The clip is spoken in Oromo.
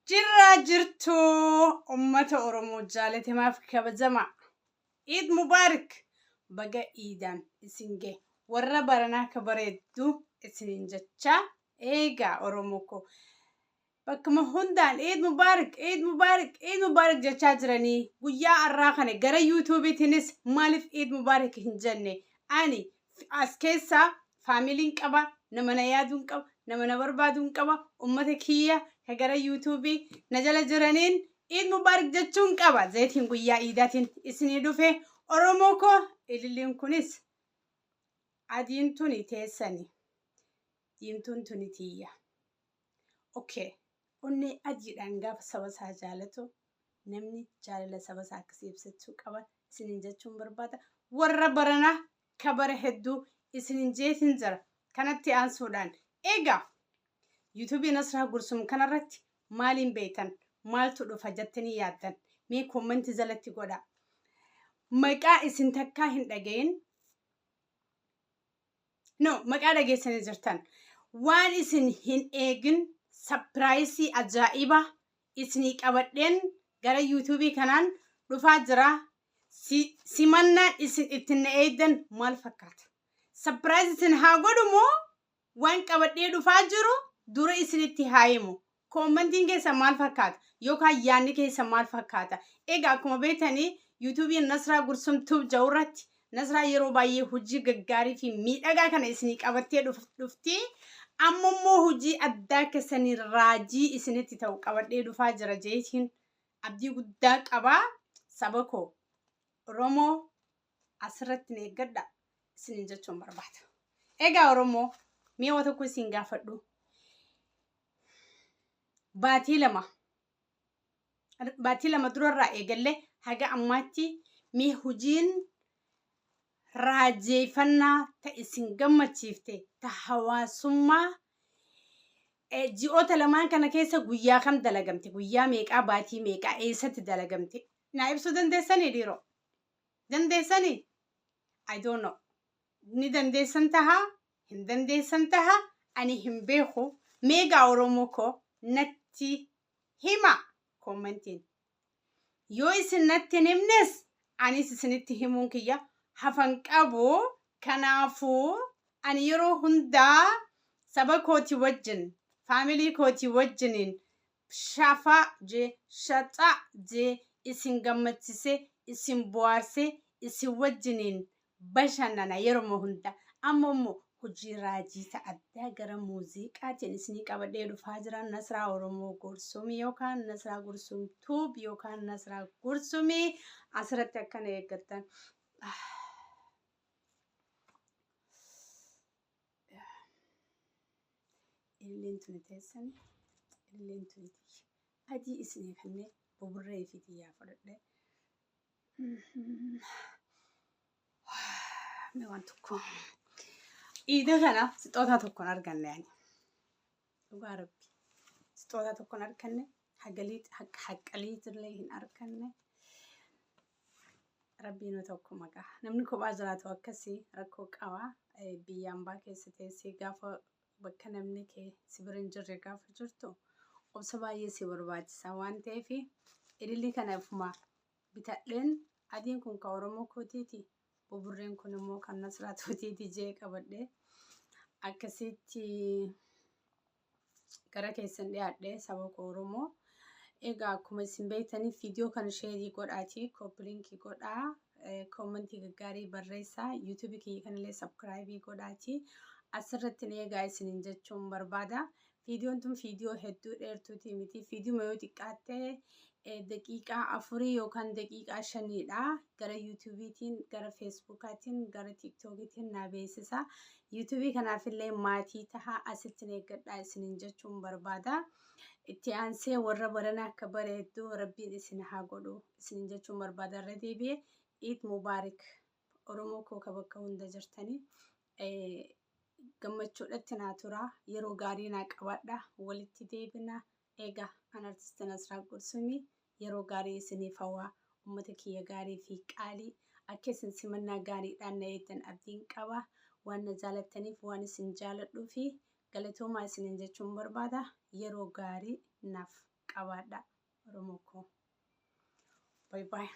Jirraa jirtuu ummata Oromoo jaalatamaaf kabajamaa. Iid Mubaarik baga iidaan isin gahe. Warra baranaa ka bareeddu isiniin jechaa eegaa Oromoo koo. Bakkuma hundaan Iid Mubaarik Iid Mubaarik Iid Mubaarik jechaa jiranii guyyaa har'aa kana gara yuutuubiitiinis maaliif Iid Mubaarik hin jenne ani as keessaa faamiliin qaba nama na yaaduun qaba nama na barbaaduun qaba ummata kiyya ka gara yuutuubii na jala jiraniin Iid Mubaarik jechuun qaba zayitiin guyyaa iidaatiin isinii dhufe Oromoo koo ililliin kunis adiin tuni teessani diimtuun tuni tiyya. Okay. Onnee adiidhaan gaafa saba isaa jaalatu namni jaalala saba isaa akkasii ibsachuu qaba isiniin jechuun barbaada. Warra barana ka bara hedduu isiniin jeetiin jira. Kanatti aansuudhaan egaa yuutuubii Nasraa Gursum kanarratti maaliin beektan maaltu dhufa jettanii yaaddan mee koommantii jalatti godhaa. Maqaa isin takkaa hin dhagayin No, maqaa dhageessanii jirtan. Waan isin hin eegin sapiraayisii ajaa'iba isinii qabadheen gara yuutuubii kanaan dhufaa jira. Simannaan isin ittiin na eegdan maal fakkaata? Sapiraayis isin haa godhu moo waan qabadhee dhufaa jiru dura isinitti haa himu? Koommantiin keessan maal fakkaata? Yookaan yaadni keessan maal fakkaata? Egaa akkuma beektanii yuutuubiin Nasraa Gursum Tube jedhu irratti Nasraa yeroo baay'ee hojii gaggaarii fi miidhagaa kana isinii qabattee dhufti. Amma immoo hojii addaa keessanii raajii isinitti ta'u qabadhee dhufaa jira jeetiin abdii guddaa qaba. Saba koo Oromoo asirratti na eeggadha isiniin jechuun barbaada. Egaa Oromoo mee waa tokko isin gaafadhu. Baatii lama baatii lama durarraa eegallee haga ammaatti mee hojiin raajeeffannaa ta isin gammachiifte ta hawaasummaa ji'oota lamaan kana keessa guyyaa kam dalagamte guyyaa meeqaa baatii meeqaa eessatti dalagamte naa ibsuu dandeessanii dhiiroo dandeessanii I don't know ni dandeessan taha hin dandeessan taha ani hin beeku meegaa Oromoo koo natti hima koommantiin yoo isin natti hin himnes anis isinitti himuun kiyya hafan qabu kanaafuu ani yeroo hundaa saba kooti wajjin faamilii kooti wajjiniin shafa jee shaxa jee isin gammachise isin bohaarse isin wajjiniin bashannana yeroma hunda amma immoo hojii raajii ta addaa gara muuziqaatiin isinii qabadhee dhufaa jira Nasraa Oromoo Gursumii yookaan Nasraa Gursum Tuub yookaan Nasraa Gursumii asirratti akkana eeggattan. Ililliin tuni teessani ililliin tuni tiyya adii isinii kennee buburree fi tiyyaa fudhadhee. Mee waan tokko iida kana sixootaa tokkon arganne ani dhugaa rabbi sixootaa tokkon arganne haqqaliitillee hin arganne rabbiin tokko maqaa namni kophaa jiraatu akkasii rakkoo qaba biyya ambaa keessa teessee gaafa bakka namni kee si bira hin jirre gaafa jirtu obsa baay'ee si barbaachisa waan ta'eef ilillii kana ofuma bitadheen adiin kun kan Oromoo kootiiti buburreen kun immoo kan Nasraa Tuutiiti jee qabadhe akkasitti gara keessan dhiyaadhe saba koo Oromoo. Egaa akkuma isin beektaniif viidiyoo kana sheerii godhaatii kooppiliinkii godhaa koomentii gaggaarii barreessaa yuutuubii kiyya kanallee sabkiraayibii godhaatii asirratti na eegaa isiniin jechuun barbaada. Viidiyoon tun viidiyoo hedduu dheertuutii miti. Viidiyuma yoo xiqqaatte daqiiqaa afurii yookaan daqiiqaa shaniidha. Gara yuutuubiitiin, gara feesbuukaatiin, gara tiiktookiitiin naa beeksisa. Yuutuubii kanaafillee maatii tahaa asitti na eeggadhaa isiniin jechuun barbaada. Itti aansee warra barana akka bareeddu rabbiin isin haa godhu isiniin jechuun barbaada. Irra deebi'ee Iid Mubaarik Oromoo koo ka bakka hunda jirtanii. Gammachuudhatti naa tura yeroo gaarii naa qabaadha walitti deebina eega an artisti Nasraa Gursumii yeroo gaarii isiniif hawaa ummata kiyya gaarii fi qaalii akka isin simannaa gaariidhaan na eegdan abdiin qaba waan na jaalattaniif waan isin jaaladhuu fi galatoomaa isiniin jechuun barbaada yeroo gaarii naaf Qabaadha Oromoo koo. Bye bye.